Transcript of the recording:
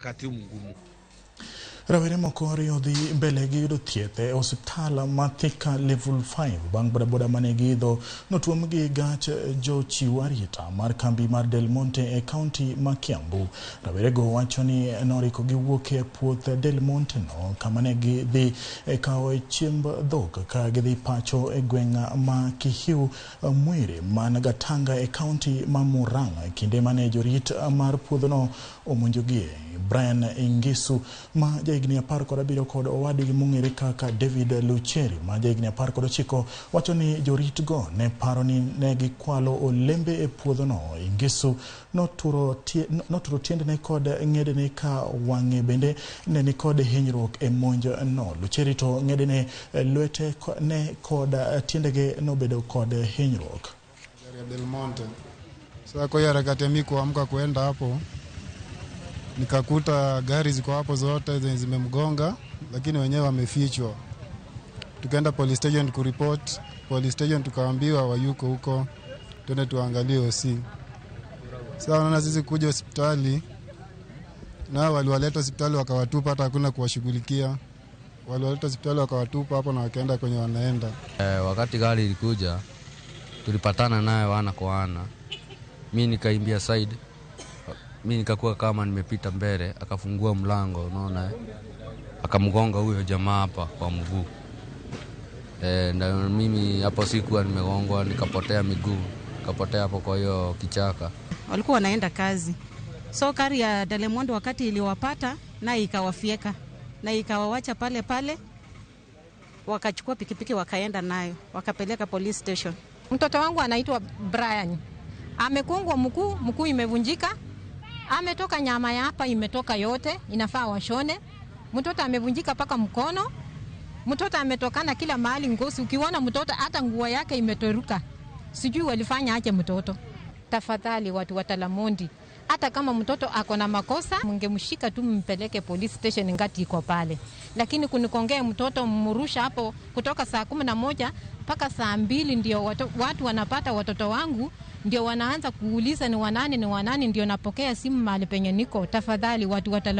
Wakati mgumu. Rawere moko ariyo dhi mbele gi yudo thieth e osiptal ma Thika Level 5 bang' bodaboda mane giidho notuom gi gach jochiw arita mar kambi mar Del Monte e kaunti ma Kiambu. Rawerego wacho ni noriko giwuok e puoth Del Monte no kama ne gidhi kawo chiemb dhok ka gidhi pacho e gweng' ma Kihiu Mwiri man Gatanga e kaunti ma Murang'a kinde mane jorit mar puodhono omonjogie. Brian Ingisu ma jahigni 17 kod owadgi mong'ere kaka David Lucheri ma jahigni 19 wacho ni joritgo ne paro ni ne gikwalo olembe e puodhono. Ingisu noturo tiendene kod ng'edene ka wang'e bende ne nikod hinyruok e monj no. Lucheri to ng'edene, lwete ne kod tiendege nobedo kod hinyruok. Del Monte. Sasa kwa harakati mimi kuamka kuenda hapo nikakuta gari ziko hapo zote zenye zimemgonga, lakini wenyewe wamefichwa. Tukaenda police station kuripoti, police station tukaambiwa wayuko huko, twende tuangalie OC. Sasa unaona sisi kuja hospitali na waliwaleta hospitali wakawatupa, hata hakuna kuwashughulikia. Waliwaleta hospitali wakawatupa hapo na wakaenda kwenye wanaenda. Wakati gari ilikuja tulipatana naye wana kwa wana. Mimi nikaimbia side. Mimi nikakuwa kama nimepita mbele, akafungua mlango, unaona, akamgonga huyo jamaa hapa kwa mguu. Na mimi hapo sikuwa nimegongwa, nikapotea miguu, nikapotea hapo kwa hiyo kichaka. Walikuwa wanaenda kazi. So gari ya Del Monte wakati iliwapata na ikawafieka na ikawawacha pale pale, wakachukua pikipiki wakaenda nayo, wakapeleka police station. Mtoto wangu anaitwa Brian. Amekungwa mguu, mguu imevunjika. Ametoka nyama ya hapa imetoka yote, inafaa washone. Mtoto amevunjika paka mkono. Mtoto ametokana kila mahali ngozi. Ukiona mtoto hata nguo yake imetoruka. Sijui walifanya aje mtoto. Tafadhali watu wa Talamondi, hata kama mtoto ako na makosa, mngemshika tu mpeleke police station ngati iko pale. Lakini kunikongea mtoto mrusha hapo kutoka saa 11 mpaka saa 2 ndio watu wanapata watoto wangu, ndio wanaanza kuuliza ni wanani ni wanani, ndio napokea simu mahali penye niko. Tafadhali watu wa